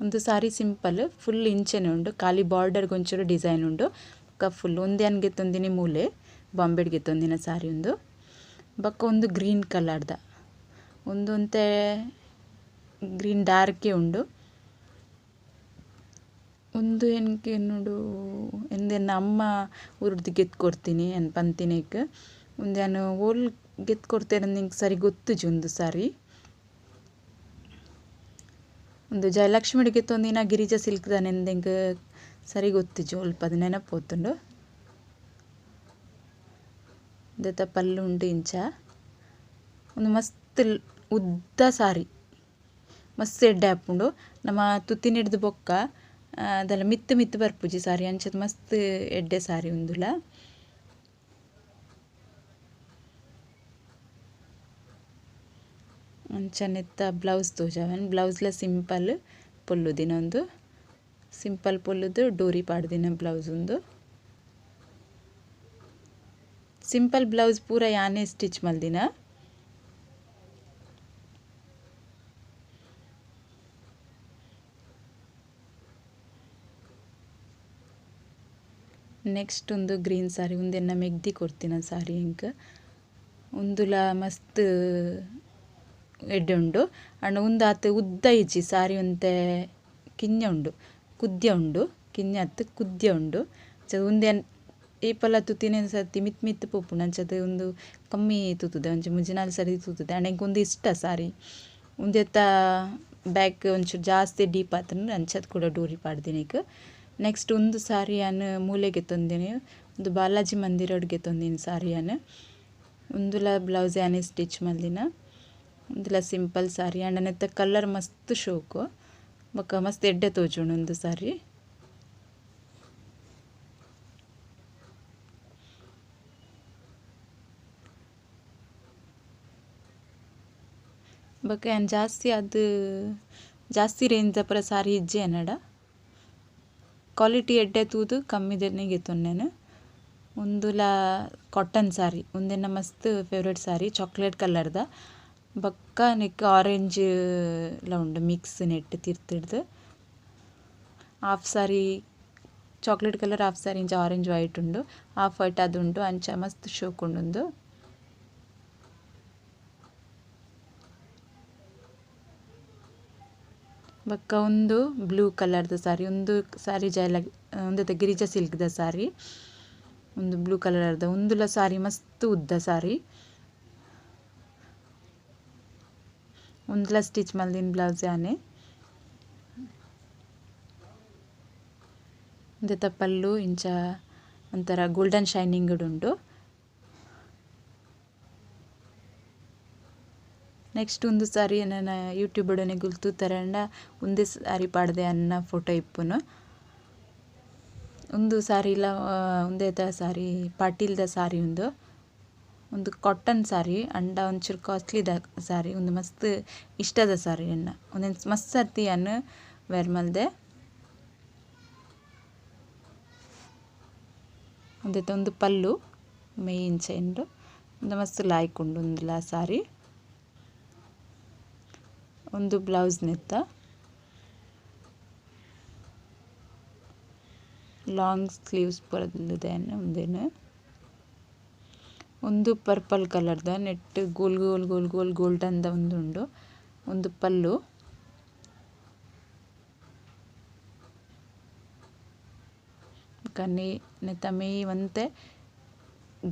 ಉಂದು ಸಾರಿ ಸಿಂಪಲ್ ಫುಲ್ ಇಂಚನೆ ಉಂಡು ಖಾಲಿ ಬಾರ್ಡರ್ ಒಂಚೂರು ಡಿಸೈನ್ ಉಂಡು ಬೊಕ್ಕ ಫುಲ್ ಉಂದು ಯಾನ್ ಗೆತ್ತೊಂದಿನಿ ಮೂಲೆ ಬಾಂಬೆಡ್ ಗೆತ್ತೊಂದಿನ ಸಾರಿ ಉಂದು ಬೊಕ್ಕ ಉಂದು ಗ್ರೀನ್ ಕಲರ್ದ ಉಂದು ಒಂತೆ ಗ್ರೀನ್ ಡಾರ್ಕೆ ಉಂಡು ಉಂದು ಎಂಕ್ ಎನ್ನುಡು ಉಂದೆನ್ನ ಅಮ್ಮ ಊರುಡ್ದು ಗೆತ್ ಕೊರ್ತೀನಿ ಯಾನ್ ಪಂತಿನೇಕ್ ಉಂದು ಯಾನ್ ಓಲ್ ಗೆತ್ ಕೊರ್ತೆರ್ ಎಂಕ್ ಸರಿ ಗೊತ್ತುಜಿ ಉಂದು ಸಾರಿ ಉಂದು ಜಯಲಕ್ಷ್ಮಿಡ್ ಗೆತ್ತೊಂದಿನ ಗಿರಿಜಾ ಸಿಲ್ಕ್ ದ ಎಂಕ್ ಸರಿ ಗೊತ್ತುಜಿ ಒಲ್ಪ ನೆನಪು ಪೋತುಂಡು ಉಂದೆತ ಪಲ್ಲು ಉಂಡು ಇಂಚ ಉಂದು ಮಸ್ತ್ ಉದ್ದ ಸಾರಿ ಮಸ್ತ್ ಎಡ್ಡೆ ಆಪುಂಡು ನಮ್ಮ ತುತ್ತಿನಿಡ್ದು ಬೊಕ್ಕ ಅದೆಲ್ಲ ಮಿತ್ತು ಮಿತ್ತು ಬರ್ಪುಜಿ ಸಾರಿ ಅಂಚದ ಮಸ್ತ್ ಎಡ್ಡೆ ಸಾರಿ ಉಂದುಲ ಅಂಚನೆತ್ತ ಬ್ಲೌಸ್ ತೋಜಾವನ್ ಬ್ಲೌಸ್ಲ ಸಿಂಪಲ್ ಪೊಲ್ಲುದಿನ ಉಂದು ಸಿಂಪಲ್ ಪೊಲ್ಲುದು ಡೋರಿ ಪಾಡ್ದಿನ ಬ್ಲೌಸ್ ಉಂದು ಸಿಂಪಲ್ ಬ್ಲೌಸ್ ಪೂರ ಯಾನೆ ಸ್ಟಿಚ್ ಮಲ್ದಿನ ನೆಕ್ಸ್ಟ್ ಉಂದು ಗ್ರೀನ್ ಸಾರಿ ಉಂದೆನ್ನ ಮೆಗ್ದಿ ಕೊರ್ತಿನ ಸಾರಿ ಎಂಕ್ ಉಂದುಲ ಮಸ್ತ್ ಎಡ್ಡೆ ಉಂಡು ಅಂಡ ಉಂದು ಆತ್ ಉದ್ದ ಇಜ್ಜಿ ಸಾರಿ ಒಂತೆ ಕಿಂಜ ಉಂಡು ಕುದ್ಯ ಉಂಡು ಕಿಂಜ ಅತ್ತ್ ಕುದ್ಯ ಉಂಡು ಉಂದೆ ಏಪಲ ತುತ್ತಿನ ಸರ್ತಿ ಮಿತ್ ಮಿತ್ ಪೋಪುಂಡು ಅಂಚದ ಉಂದು ಕಮ್ಮಿ ತೂತುದೆ ಒಂಜಿ ಮೂಜಿ ನಾಲ್ ಸರಿ ತೂತುದೆ ಅಂಡ ಎಂಕ್ ಉಂದು ಇಷ್ಟ ಸಾರಿ ಉಂದೆತ್ತ ಬ್ಯಾಕ್ ಒಂಚೂರು ಜಾಸ್ತಿ ಡೀಪ್ ಆತುಂಡು ಅಂಚದ ಕೂಡ ಡೋರಿ ಪಾಡ್ದಿನಿಕ್ ನೆಕ್ಸ್ಟ್ ಉಂದು ಸಾರಿ ಯಾನ್ ಮೂಲೆ ಗೆತ್ತೊಂದಿನಿ ಉಂದು ಬಾಲಾಜಿ ಮಂದಿರಡ್ ಗೆತ್ತೊಂದಿನಿ ಸಾರಿ ಯಾನ್ ಉಂದುಲ ಬ್ಲೌಸ್ ಯಾನೆ ಸ್ಟಿಚ್ ಮಲ್ದಿನ ಉಂದುಲ ಸಿಂಪಲ್ ಸಾರಿ ಆಂಡ ನೆತ್ತ ಕಲರ್ ಮಸ್ತ್ ಶೋಕು ಬೊಕ ಮಸ್ತ್ ಎಡ್ಡೆ ತೋಜುಂಡು ಉಂದು ಸಾರಿ. ಬೊಕ ಯಾನ್ ಜಾಸ್ತಿ ಆದ್ ಜಾಸ್ತಿ ರೇಂಜ್ ದ ಪೂರ ಸಾರಿ ಇಜ್ಜಿ ಎನಡ. ಕ್ವಾಲಿಟಿ ಎಡ್ಡೆ ತೂದು ಕಮ್ಮಿದನೆ ಗೆತೊನ್ನೆನ್. ಉಂದುಲ ಕಾಟನ್ ಸಾರಿ ಉಂದೆನ್ನ ಮಸ್ತ್ ಫೇವರೇಟ್ ಸಾರಿ ಚಾಕ್ಲೇಟ್ ಕಲರ್ ದ ಬೊಕ್ಕ ನೆಕ್ಕ್ ಆರೆಂಜ್ ಲ ಉಂಡು ಮಿಕ್ಸ್ ನೆಟ್ಟ್ ತಿರ್ತುರ್ದು half sari chocolate colour half sari ಇಂಚ ಆರೆಂಜ್ ವೈಟ್ ಉಂಡು ಹಾಫ್ ವೈಟ್ ಆದುಂಡು ಅಂಚ ಮಸ್ತ್ ಶೋಕು ಉಂಡು ಉಂದು. ಬೊಕ್ಕ ಉಂದು ಬ್ಲೂ ಕಲರ್ ದ ಸಾರಿ ಉಂದು ಸಾರಿ ಜೈಲ ಉಂದೆತ ಗಿರಿಜಾ ಸಿಲ್ಕ್ ದ ಸಾರಿ ಉಂದು ಬ್ಲೂ ಕಲರ್ ದ ಉಂದುಲ ಸಾರಿ ಮಸ್ತ್ ಉದ್ದ ಸಾರಿ ಉಂದುಲ ಸ್ಟಿಚ್ ಮಲ್ದಿನ ಬ್ಲೌಸ್ ಯಾನೆ ಉಂದೆತ ಪಲ್ಲು ಇಂಚ ಒಂಥರ ಗೋಲ್ಡನ್ ಶೈನಿಂಗ್ ಉಂಡು. ನೆಕ್ಸ್ಟ್ ಉಂದು ಸಾರಿ ಎನನ ಯೂಟ್ಯೂಬ್ ಡ್ ನಿಗುಲು ತೂತರಂಡ ಉಂದೇ ಸಾರಿ ಪಾಡ್ದೆ ಅನ್ನ ಫೋಟೋ ಇಪ್ಪುನು. ಉಂದು ಸಾರಿಲ ಉಂದೆತ ಸಾರಿ ಪಾಟೀಲ್ದ ಸಾರಿ ಉಂದು. ಉಂದು ಕಾಟನ್ ಸಾರಿ ಅಂಡ ಒಂಚೂರು ಕಾಸ್ಟ್ಲಿ ದ ಸಾರಿ ಉಂದು ಮಸ್ತ್ ಇಷ್ಟದ ಸಾರಿ ಎನ್ನ ಉಂದೆನ್ ಮಸ್ತ್ ಸರ್ತಿ ಯಾನ್ ವೇರ್ ಮಲ್ದೆ. ಉಂದೆತ ಉಂದು ಪಲ್ಲು ಮೈನ್ ಚೈನ್ ಉಂದು ಮಸ್ತ್ ಲಾಯ್ಕ್ ಉಂಡು ಉಂದುಲ ಸಾರಿ. ಉಂದು ಬ್ಲೌಸ್ ನೆತ್ತ ಲಾಂಗ್ ಸ್ಲೀವ್ಸ್ ಪೂರ ಉಂದೆನ್. ಉಂದು ಪರ್ಪಲ್ ಕಲರ್ ದ net gold gold gold gold golden ದ ಉಂದು ಉಂಡು. ಉಂದು ಪಲ್ಲು. ಕನ್ನಿ ನೆತ್ತ ಮೇಯ್ ಒಂತೆ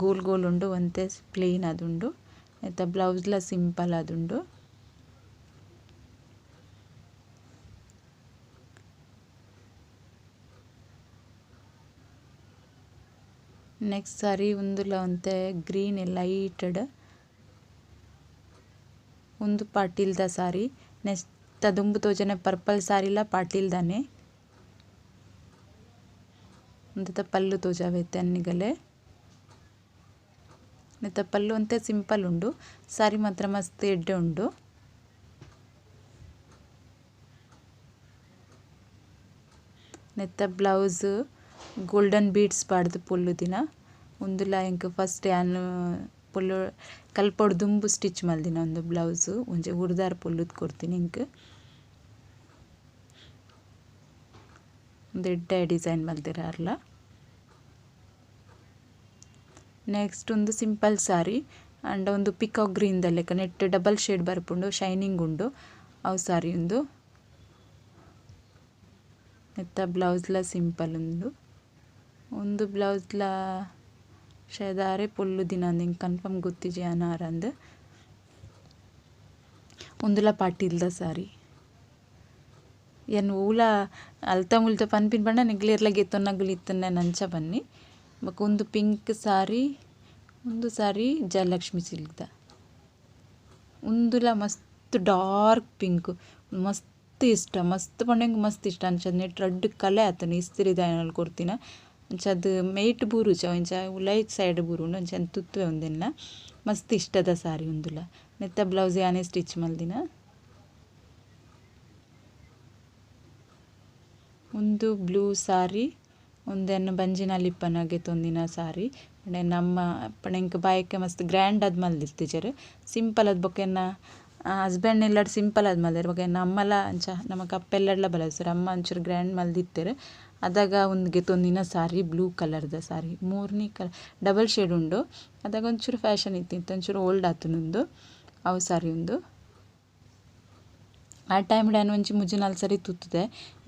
ಗೋಲ್ ಗೋಲ್ ಉಂಡು ಒಂತೆ ಪ್ಲೇನ್ ಆದುಂಡು. ನೆತ್ತ ಬ್ಲೌಸ್ ಲ ಸಿಂಪಲ್ ಆದುಂಡು. ನೆಕ್ಸ್ಟ್ ಸಾರಿ ಉಂದುಲ ಒಂತೆ ಗ್ರೀನ್ ಲೈಟೆಡ್ ಉಂದು ಪಾಟೀಲ್ದ ಸಾರಿ. ನೆಕ್ಸ್ಟ್ ದುಂಬು ತೋಜನೆ ಪರ್ಪಲ್ ಸಾರಿಲ ಪಾಟೀಲ್ದಾನೆ. ಉಂದೆತ ಪಲ್ಲು ತೋಜಾವೆ ನಿಗಲೆ. ನೆತ್ತ ಪಲ್ಲು ಒಂತೆ ಸಿಂಪಲ್ ಉಂಡು ಸಾರಿ ಮಾತ್ರ ಮಸ್ತ್ ಎಡ್ಡೆ ಉಂಡು. ನೆತ್ತ ಬ್ಲೌಸ್ ಗೋಲ್ಡನ್ ಬೀಡ್ಸ್ ಪಾಡ್ದು ಪೊಲ್ಲು ದಿನ ಉಂದುಲ ಎಂಕ್ ಫಸ್ಟ್ ಯಾನ್ ಪೊಲ್ಲು ಕಲ್ಪೊಡು ದುಂಬು ಸ್ಟಿಚ್ ಮಲ್ದಿನ ಉಂದು ಬ್ಲೌಸ್ ಒಂಜಿ ಉರ್ದಾರ್ ಪೊಲ್ಲುದು ಕೊರ್ತೀನಿ ಎಂಕ್. ಉಂದು ಎಡ್ಡೆ ಡಿಸೈನ್ ಮಲ್ದೆರ್ ಆರ್ಲ. ನೆಕ್ಸ್ಟ್ ಉಂದು ಸಿಂಪಲ್ ಸಾರಿ ಅಂಡ ಉಂದು ಪಿಕಾಕ್ ಗ್ರೀನ್ ದ ಲೆಕ್ಕ ನೆಟ್ ಡಬಲ್ ಶೇಡ್ ಬರ್ಪುಂಡು ಶೈನಿಂಗ್ ಉಂಡು ಅವು ಸಾರಿ ಉಂದು. ನೆತ್ತ ಬ್ಲೌಸ್ ಲ ಸಿಂಪಲ್ ಉಂದು. ಉಂದು ಬ್ಲೌಸ್ ಲ ಶೇದಾರೆ ಪೊಲ್ಲು ದಿನ ಎಂಕ್ ಕನ್ಫರ್ಮ್ ಗೊತ್ತಿಜಿ ಅನಾರಂದ್. ಉಂದುಲ ಪಾಟೀಲ್ದ ಸಾರಿ. ಯಾನ್ ಓಲ ಅಲ್ತ ಮುಲ್ತ ಪನ್ಪಿನ ಪಂಡ ನಿಗ್ಲ್ ಗೆತ್ತೊನ್ನಗುಲು ಇತ್ತುಂಡ ಅಂಚ ಬನ್ನಿ. ಬೊಕ ಉಂದು ಪಿಂಕ್ ಸಾರಿ ಉಂದು ಸಾರಿ ಜಯಲಕ್ಷ್ಮಿ ಸಿಲ್ಕ್ ದ. ಉಂದುಲ ಮಸ್ತ್ ಡಾರ್ಕ್ ಪಿಂಕ್ ಮಸ್ತ್ ಇಷ್ಟ ಮಸ್ತ್ ಪಂಡ ಎಂಕ್ ಮಸ್ತ್ ಇಷ್ಟ ಅಂಚ ನೆಟ್ ರಡ್ಡ್ ಕಲೆ ಆತುಂಡು ಇಸ್ತ್ರಿ ಕೊರ್ತಿನ. ಅಂಚ ಅದು ಮೇಟ್ ಬೂರುಜ ಇಂಚ ಲೈಟ್ ಸೈಡ್ ಬೂರುಂಡು ಅಂಚ ತುತ್ತುವೆ ಉಂದೆನ್ನ ಮಸ್ತ್ ಇಷ್ಟದ ಸಾರಿ ಉಂದುಲ. ನೆತ್ತ ಬ್ಲೌಸ್ ಯಾನೆ ಸ್ಟಿಚ್ ಮಲ್ದಿನ. ಉಂದು ಬ್ಲೂ ಸಾರಿ ಉಂದೆನ್ ಬಂಜಿನಾಲ್ ಇಪ್ಪುನಗ ಗೆತೊಂದಿನ ಸಾರಿ. ಪಂಡ ನಮ್ಮ ಪಂಡ ಎಂಕ್ ಬಾಯಕ್ಕೆ ಮಸ್ತ್ ಗ್ರ್ಯಾಂಡ್ ಆದ್ ಮಲ್ದಿತ್ತಿಜೆರ್ ಸಿಂಪಲ್ ಆದ್ ಬೊಕ ಎನ್ನ ಹಸ್ಬೆಂಡ್ ಇಲ್ಲಡ್ ಸಿಂಪಲ್ ಆದ್ ಮಲ್ದೆರ್ ಬೊಕ ಎನ್ನ ಅಮ್ಮಲ ಅಂಚ ನಮಕ್ ಅಪ್ಪೆಲ್ಲಡ್ಲ ಬಲಸುವೆರ್ ಅಮ್ಮ ಒಂಚೂರು ಗ್ರ್ಯಾಂಡ್ ಮಲ್ದಿತ್ತೆರ್. ಅದಗ ಉಂದು ಗೆತೊಂದಿನ ಸಾರಿ ಬ್ಲೂ ಕಲರ್ ದ ಸಾರಿ ಮೂರ್ನಿ ಕಲರ್ ಡಬಲ್ ಶೇಡ್ ಉಂಡು. ಅದಗ ಒಂಚೂರು ಫ್ಯಾಷನ್ ಇತ್ತಿತ್ತು ಒಂಚೂರು ಓಲ್ಡ್ ಆತುಂಡು ಉಂದು ಅವು ಸಾರಿ ಉಂದು. ಆ ಟೈಮ್ ಡ್ ಯಾನ್ ಒಂಜಿ ಮೂಜಿ ನಾಲ್ ಸಾರಿ ತುತ್ತುದೆ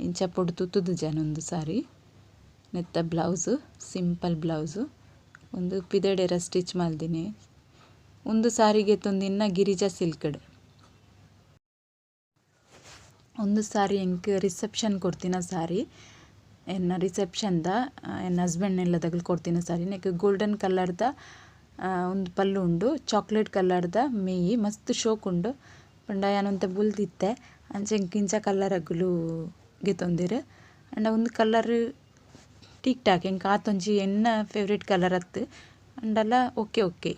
ಇಂಚ ಪೊಡು ತುತ್ತುದುಜೆ ಉಂದು ಸಾರಿ. ನೆತ್ತ ಬ್ಲೌಸ್ ಸಿಂಪಲ್ ಬ್ಲೌಸ್ ಉಂದು ಪಿದಡೆರ ಸ್ಟಿಚ್ ಮಲ್ದಿನಿ. ಉಂದು ಸಾರಿ ಗೆತೊಂದಿನ ಗಿರಿಜಾ ಸಿಲ್ಕ್ ಡ್. ಉಂದು ಸಾರಿ ಎಂಕ್ ರಿಸೆಪ್ಷನ್ ಕೊರ್ತಿನ ಸಾರಿ. ಎನ್ನ ರಿಸೆಪ್ಷನ್ ದ ಎನ್ನ ಹಸ್ಬೆಂಡ್ ಇಲ್ಲದಗಲ್ ಕೊರ್ತಿನ ಸಾರಿ. ನೆಕ್ ಗೋಲ್ಡನ್ ಕಲರ್ ದ ಒಂದು ಪಲ್ಲು ಉಂಡು ಚಾಕ್ಲೇಟ್ ಕಲರ್ದ ಮೇಯಿ ಮಸ್ತ್ ಶೋಕ್ ಉಂಡು ಪಂಡ ಯಾನ್ ಒಂತೆ ಬುಲ್ದಿತ್ತೆ ಅಂಚ ಎಂಕ್ ಇಂಚ ಕಲರ್ ಅಗುಲು ಗೆತೊಂದೆರ್ ಅಂಡ ಉಂದು ಕಲರ್ ಟಿಕ್ ಟಾಕ್ ಎಂಕ್ ಆತೊಂಜಿ ಎನ್ನ ಫೇವರೇಟ್ ಕಲರ್ ಅತ್ತ್ ಅಂಡಲ ಓಕೆ ಓಕೆ.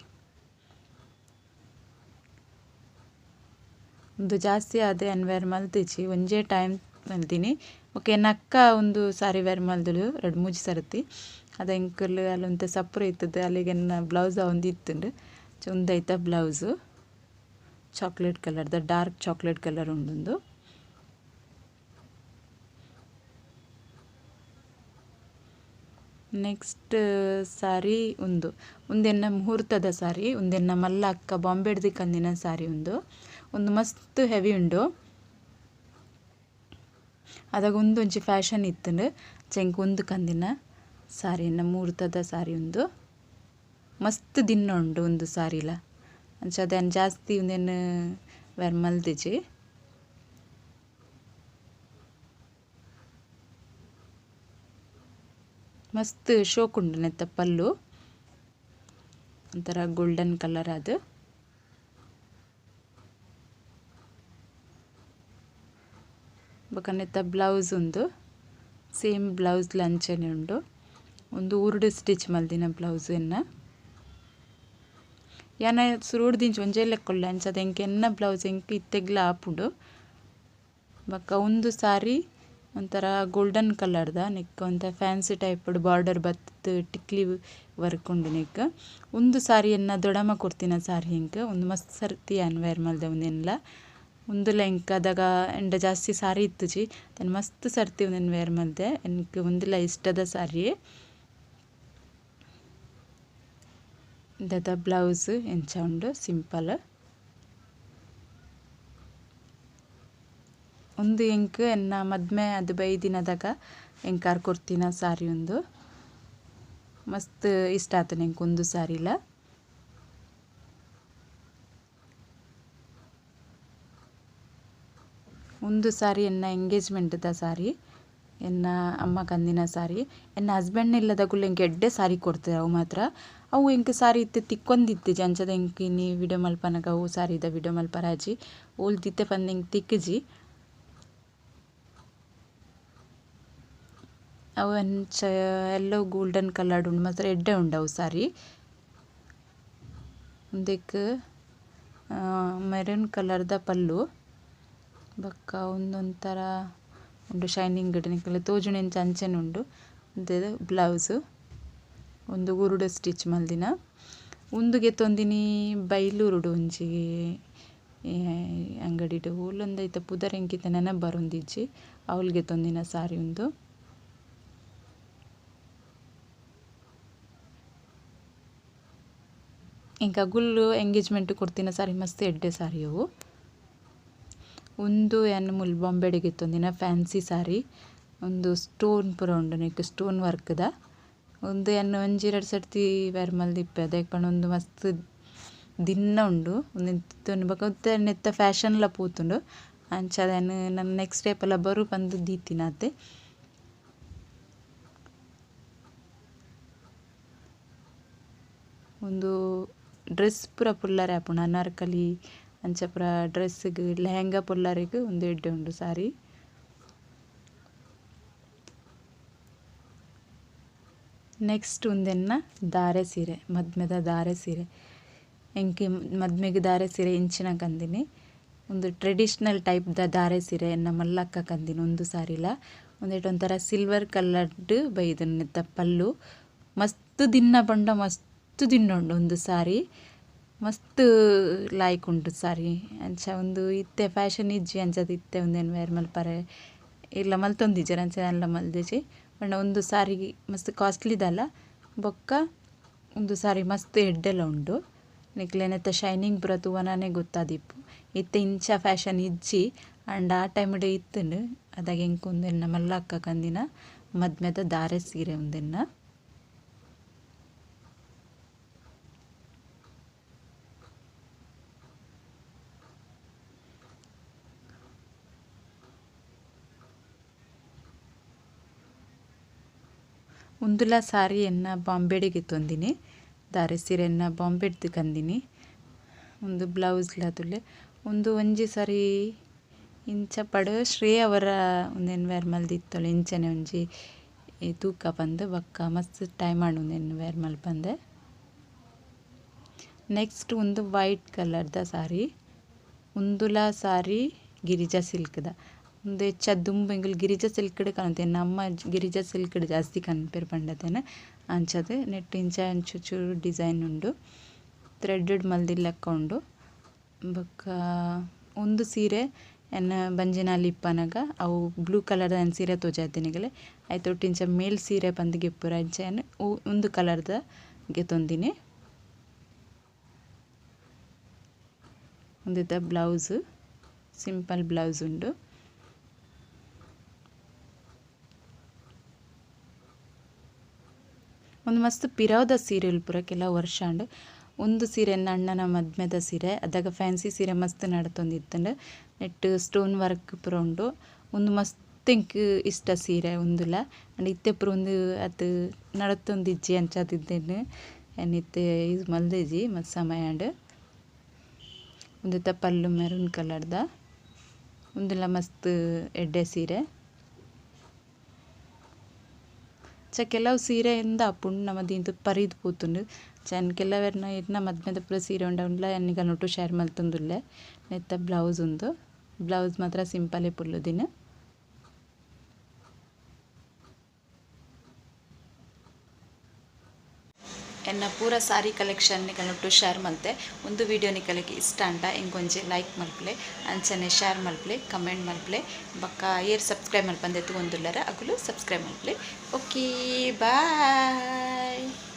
ಉಂದು ಜಾಸ್ತಿ ಆದ್ ಯಾನ್ ವೇರ್ ಮಲ್ತಿಜಿ ಒಂಜೇ ಟೈಮ್ ಮಲ್ದಿನಿ. ಓಕೆ ಎನ್ನ ಅಕ್ಕ ಉಂದು ಸಾರಿ ವೇರ್ ಮಲ್ದಳು ರಡ್ಡ್ ಮೂಜಿ ಸರ್ತಿ ಅದ ಎಂಕುಲು ಅಲ್ ಒಂತೆ ಸಪ್ರ ಇತ್ತುದು ಅಲೆಗ್ ಎನ್ನ ಬ್ಲೌಸ್ ಆವೊಂದು ಇತ್ತುಂಡು. ಉಂದು ಐತ ಬ್ಲೌಸ್ ಚಾಕ್ಲೇಟ್ ಕಲರ್ ದ ಡಾರ್ಕ್ ಚಾಕ್ಲೇಟ್ ಕಲರ್ ಉಂಡು. ನೆಕ್ಸ್ಟ್ ಸಾರಿ ಉಂದು ಉಂದೆನ್ನ ಮುಹೂರ್ತದ ಸಾರಿ ಉಂದೆನ್ನ ಮಲ್ಲ ಅಕ್ಕ ಬಾಂಬೆಡ್ದು ಕಂದಿನ ಸಾರಿ ಉಂದು ಉಂದು ಮಸ್ತ್ ಹೆವಿ ಉಂಡು. ಅದಾಗ ಉಂದೊಂಜಿ ಫ್ಯಾಷನ್ ಇತ್ತುಂಡು ಚೆಂಕ್ ಉಂದು ಕಂದಿನ ಸಾರಿ ಎನ್ನ ಮುಹೂರ್ತದ ಸಾರಿ ಉಂದು ಮಸ್ತ್ ದಿನ ಉಂಡು ಉಂದು ಸಾರಿಲ ಅಂಚ ಅದೇನು ಜಾಸ್ತಿ ಉಂದೆನ್ ವೇರ್ ಮಲ್ದಿಜಿ. ಮಸ್ತ್ ಶೋಕ್ ಉಂಡು ನೆತ್ತ ಪಲ್ಲು ಒಂಥರ ಗೋಲ್ಡನ್ ಕಲರ್ ಅದು. ಬೊಕ ನೆತ್ತ ಬ್ಲೌಸ್ ಉಂದು ಸೇಮ್ ಬ್ಲೌಸ್ ಲಂಚನೆ ಉಂಡು. ಒಂದು ಊರುಡು ಸ್ಟಿಚ್ ಮಲ್ದಿನ ಬ್ಲೌಸ್ ಎನ್ನ ಯಾನ ಸುರುಡ್ದಿಂಚಿ ಒಂಜೇ ಲೆಕ್ಕೊಲ್ಲೆ ಅಂಚದ ಎಂಕ್ ಎನ್ನ ಬ್ಲೌಸ್ ಎಂಕ್ ಇತ್ತೆಗ್ಲ ಆಪುಂಡು. ಬೊಕ ಉಂದು ಸಾರಿ ಒಂಥರ ಗೋಲ್ಡನ್ ಕಲರ್ದ ನೆಕ್ ಒಂತ ಫ್ಯಾನ್ಸಿ ಟೈಪ್ ಬಾರ್ಡರ್ ಬತ್ತ್ ಟಿಕ್ಲಿ ವರ್ಕ್ ಉಂಡು ನೆಕ್. ಉಂದು ಸಾರಿ ಎನ್ನ ದೊಡಮ ಕೊರ್ತಿನ ಸಾರಿ ಎಂಕ್ ಉಂದು ಮಸ್ತ್ ಸರ್ತಿ ಯಾನ್ ವೇರ್ ಮಲ್ದೆ ಉಂದೆನ್ಲ. ಉಂದುಲ ಎಂಕ್ ಅದಗ ಎಂಡ ಜಾಸ್ತಿ ಸಾರಿ ಇತ್ತುಜಿ then ಮಸ್ತ್ ಸರ್ತಿ ಉಂದೆನ್ ವೇರ್ ಮಲ್ದೆ ಎಂಕ್ ಉಂದುಲ ಇಷ್ಟದ ಸಾರಿ. ಇಂದೆತ ಬ್ಲೌಸ್ ಎಂಚ ಉಂಡು ಸಿಂಪಲ್. ಉಂದು ಎಂಕ್ ಎನ್ನ ಮದ್ಮೆ ಅದು ಬೈದಿನದಾಗ ಎಂಕಾರ್ ಕೊರ್ತಿನ ಸಾರಿ ಉಂದು ಮಸ್ತ್ ಇಷ್ಟ ಆತುಂಡು ಎಂಕ್ ಉಂದು ಸಾರಿಲ. ಉಂದು ಸಾರಿ ಎನ್ನ ಎಂಗೇಜ್ಮೆಂಟ್ದ ಸಾರಿ ಎನ್ನ ಅಮ್ಮ ಕಂದಿನ ಸಾರಿ. ಎನ್ನ ಹಸ್ಬೆಂಡ್ ಇಲ್ಲದಗುಲು ಎಂಕ್ ಎಡ್ಡೆ ಸಾರಿ ಕೊಡ್ತಾರೆ ಅವು ಮಾತ್ರ. ಅವು ಎಂಕ್ ಸಾರಿ ಇತ್ತೆ ತಿಕ್ಕೊಂದಿತ್ತಿಜಿ ಅಂಚದ ಎಂಕ್ ಇನಿ ವಿಡಿಯೋ ಮಲ್ಪನಗ ಅವು ಸಾರಿದ ವಿಡಿಯೋ ಮಲ್ಪರಾಜಿ ಓಲ್ ದಿತ್ತೆ ಪಂದ್ ಎಂಕ್ ತಿಕ್ಕುಜಿ. ಅವು ಅಂಚ ಎಲ್ಲೋ ಗೋಲ್ಡನ್ ಕಲರ್ ಉಂಡು ಮಾತ್ರ ಎಡ್ಡೆ ಉಂಡು ಅವು ಸಾರಿ. ಉಂದೆಕ್ ಮೆರೂನ್ ಕಲರ್ದ ಪಲ್ಲು ಬೊಕ್ಕ ಉಂದೊಂಥರ ಉಂಡು ಶೈನಿಂಗ್ ನಿಕಲೆ ತೋಜುನೆಂಚ ಅಂಚನೆ ಉಂಡು. ಉಂದು ಬ್ಲೌಸ್ ಉಂದು ಊರುಡು ಸ್ಟಿಚ್ ಮಲ್ದಿನ. ಉಂದು ಗೆತೊಂದಿನಿ ಬೈಲೂರುಡು ಒಂಜಿ ಅಂಗಡಿಡ್ ಓಲೊಂದು ಐತ ಪುದರ್ ಎಂಕ್ ಇತ್ತೆ ನೆನಪು ಬರೊಂದಿಜ್ಜಿ ಅವ್ಲು ಗೆತೊಂದಿನ ಸಾರಿ ಉಂದು. ಎಂಕ್ ಅಗುಲು ಎಂಗೇಜ್ಮೆಂಟ್ ಕೊರ್ತಿನ ಸಾರಿ ಮಸ್ತ್ ಎಡ್ಡೆ ಸಾರಿ ಅವು. ಉಂದು ಯಾನ್ ಮೂಲು ಬಾಂಬೆಡ್ ಗೆತೊಂದಿನ ಫ್ಯಾನ್ಸಿ ಸಾರಿ. ಉಂದು ಸ್ಟೋನ್ ಪೂರ ಉಂಡು ನೆಕ್ ಸ್ಟೋನ್ ವರ್ಕ್ದ. ಉಂದು ಯಾನ್ ಒಂಜಿ ರಡ್ಡ್ ಸರ್ತಿ ವೇರ್ ಮಲ್ದಿಪ್ಪೆ ದಾಯೆ ಪಂಡ ಉಂದು ಮಸ್ತ್ ದಿನ್ನ ಉಂಡು ಉಂದು ಬೊಕ ನೆತ್ತ ಫ್ಯಾಷನ್ ಲ ಪೋತುಂಡು ಅಂಚ ಯಾನ್ ನನ ನೆಕ್ಸ್ಟ್ ಏಪಲ ಬರು ಪಂದ್ ದೀತಿನಾತೆ. ಉಂದು ಡ್ರೆಸ್ ಪೂರ ಪುಲ್ಲರೆ ಆಪುಂಡು ಅನಾರ್ಕಲಿ ಅಂಚ ಪೂರ ಡ್ರೆಸ್ಗ್ ಲೆಹೆಂಗಾ ಪುಲ್ಲರೆಗ್ ಉಂದು ಎಡ್ಡೆ ಉಂಡು ಸಾರಿ. ನೆಕ್ಸ್ಟ್ ಉಂದೆನ್ನ ದಾರೆ ಸೀರೆ ಮದ್ಮೆದ ದಾರೆ ಸೀರೆ. ಎಂಕ್ ಮದ್ಮೆಗ್ ದಾರೆ ಸೀರೆ ಇಂಚಿನ ಕಂದಿನಿ. ಉಂದು ಟ್ರೆಡಿಷನಲ್ ಟೈಪ್ ದ ದಾರೆ ಸೀರೆ ಎನ್ನ ಮಲ್ಲಕ್ಕ ಕಂದಿನಿ ಉಂದು ಸಾರಿಲ. ಉಂದೆಟ್ ಒಂಥರ ಸಿಲ್ವರ್ ಕಲರ್ಡ್ ಬೈದುಂಡು ನೆತ್ತ ಪಲ್ಲು ಮಸ್ತ್ ದಿನ್ನ ಪಂಡ ಮಸ್ತ್ ದಿನ್ನ ಉಂಡು ಉಂದು ಸಾರಿ. ಮಸ್ತ್ ಲಾಯ್ಕ್ ಉಂಡು ಸಾರಿ. ಅಂಚ ಉಂದು ಇತ್ತೆ ಫ್ಯಾಷನ್ ಇಜ್ಜಿ ಅಂಚದ ಇತ್ತೆ ಉಂದೆನ್ ವೇರ್ ಮಲ್ಪರೆ ಇಲ್ಲ ಮಲ್ತೊಂದಿಜ್ಜೆರ್ ಅಂಚ ಯಾನ್ಲ ಮಲ್ದಿಜಿ. ಪಂಡ ಉಂದು ಸಾರಿ ಮಸ್ತ್ ಕಾಸ್ಟ್ಲಿ ದಾಲ ಬೊಕ್ಕ ಉಂದು ಸಾರಿ ಮಸ್ತ್ ಎಡ್ಡೆಲ ಉಂಡು. ನಿಕ್ಲೆನೆತ್ತ ಶೈನಿಂಗ್ ಪೂರ ತೂವನನೆ ಗೊತ್ತಾದಿಪ್ಪು. ಇತ್ತೆ ಇಂಚ ಫ್ಯಾಷನ್ ಇಜ್ಜಿ ಅಂಡ ಆ ಟೈಮ್ಡ್ ಇತ್ತುಂಡು ಅದಾಗ ಎಂಕ್ ಉಂದೆನ್ನ ಮಲ್ಲ ಅಕ್ಕ ಕಂದಿನ ಮದ್ಮೆದ ದಾರೆ ಸೀರೆ ಉಂದೆನ್ನ. ಉಂದುಲ ಸಾರಿ ಎನ್ನ ಬಾಂಬೆಡ್ ಗೆತೊಂದಿನಿ. ದಾರೆ ಸೀರೆನ ಬಾಂಬೆಡ್ದ್ ಕಂದಿನಿ. ಉಂದು ಬ್ಲೌಸ್ ಲ ತೂಲೆ. ಉಂದು ಒಂಜಿ ಸರಿ ಇಂಚ ಪಡ್ ಶ್ರೇಯ ಒರ ಉಂದೆನ್ ವೇರ್ ಮಲ್ದಿತ್ತಲ್ ಇಂಚನೆ ಒಂಜಿ ತೂಕ ಪಂದ್ ಬೊಕ್ಕ ಮಸ್ತ್ ಟೈಮ್ ಆಂಡ್ ಉಂದೆನ್ ವೇರ್ ಮಲ್ಪಂದೆ. ನೆಕ್ಸ್ಟ್ ಉಂದು ವೈಟ್ ಕಲರ್ ದ ಸಾರಿ. ಉಂದುಲ ಸಾರಿ ಗಿರಿಜಾ ಸಿಲ್ಕ್ ದ. ಉಂದು ಹೆಚ್ಚ ದುಂಬು ಎಂಕುಲು ಗಿರಿಜಾ ಸಿಲ್ಕ್ ಡ್ ಕನತೆ ನಮ್ಮ ಗಿರಿಜಾ ಸಿಲ್ಕ್ ಡ್ ಜಾಸ್ತಿ ಕನ್ಪೆರ್ ಪಂಡತೇನೆ ಅಂಚಾದ್ ನೆಟ್ಟ್ ಇಂಚ ಒಂಚೂರು ಚೂರು ಡಿಸೈನ್ ಉಂಡು. ಥ್ರೆಡ್ ಡ್ ಮಲ್ದಿಲಕ ಉಂಡು. ಬೊಕ್ಕ ಉಂದು ಸೀರೆ ಎನ್ನ ಬಂಜಿನಾಲ್ ಇಪ್ಪನಗ ಅವು ಬ್ಲೂ ಕಲರ್ ದ ಸೀರೆ ತೋಜಾದೆ ನಿಗಲೆ ಐತ ಒಟ್ಟು ಇಂಚ ಮೇಲ್ ಸೀರೆ ಪಂದ್ ಗೆಪ್ಪುವೆರ್ ಅಂಚ ಯಾನ್ ಉಂದು ಕಲರ್ ದ ಗೆತೊಂದಿನಿ. ಉಂದೆತ ಬ್ಲೌಸ್ ಸಿಂಪಲ್ ಬ್ಲೌಸ್ ಉಂಡು. ಉಂದು ಮಸ್ತ್ ಪಿರವುದ ಸೀರೆಲು ಪೂರ ಕೆಲವು ವರ್ಷ ಆಂಡ್. ಉಂದು ಸೀರೆ ಎನ್ನ ಅಣ್ಣನ ಮದ್ಮೆದ ಸೀರೆ. ಅದಗ ಫ್ಯಾನ್ಸಿ ಸೀರೆ ಮಸ್ತ್ ನಡತೊಂದಿತ್ತುಂಡು. ನೆಟ್ಟ್ ಸ್ಟೋನ್ ವರ್ಕ್ ಪೂರ ಉಂಡು. ಉಂದು ಮಸ್ತ್ ಎಂಕ್ ಇಷ್ಟ ಸೀರೆ ಉಂದುಲ. ಆಂಡ ಇತ್ತೆ ಪೂರ ಉಂದು ಅತ್ ನಡತೊಂದಿಜ್ಜಿ ಅಂಚಾದ್ ಇಂದೆನ್ ಯಾನ್ ಇತ್ತೆ ಯೂಸ್ ಮಲ್ದಿಜಿ ಮಸ್ತ್ ಸಮಯ ಆಂಡ್. ಉಂದೆತ ಪಲ್ಲು ಮೆರೂನ್ ಕಲರ್ ದ. ಉಂದುಲ ಮಸ್ತ್ ಎಡ್ಡೆ ಸೀರೆ. ಚ ಕೆಲವು ಸೀರೆ ಇಂದ ಆಪುಂಡು ನಮ ದೀಂತ್ ಪರಿದ್ ಪೋತುಂಡು. ಚ ಕೆಲವೆರ್ನ ಇರ್ನ ಮದ್ಮೆದ ಪೂರ ಸೀರೆ ಉಂಡು ಉಂಡ್ಲ ಯಾನ್ ನಿಕಲ್ನ ಶೇರ್ ಮಲ್ತೊಂದುಲ್ಲೆ. ನೆತ್ತ ಬ್ಲೌಸ್ ಉಂದು. ಬ್ಲೌಸ್ ಮಾತ್ರ ಸಿಂಪಲ್ ಪುಲ್ಲುದಿನ. ಎನ್ನ ಪೂರ ಸಾರಿ ಕಲೆಕ್ಷನ್ ನಿಕಲ್ನೊಟ್ಟು ಶೇರ್ ಮಲ್ತೆ. ಉಂದು ವಿಡಿಯೋ ನಿಕಲೆಗ್ ಇಷ್ಟ ಆಂಡ ಎಂಕೊಂಜಿ ಲೈಕ್ ಮಲ್ಪುಲೆ, ಅಂಚನೆ ಶೇರ್ ಮಲ್ಪುಲೆ, ಕಮೆಂಟ್ ಮಲ್ಪುಲೆ. ಬೊಕ್ಕ ಏರ್ ಸಬ್ಸ್ಕ್ರೈಬ್ ಮಲ್ಪಂದೆ ತೂವೊಂದುಲ್ಲೆರ್ ಅಕುಲು ಸಬ್ಸ್ಕ್ರೈಬ್ ಮಲ್ಪುಲೆ. Okay bye.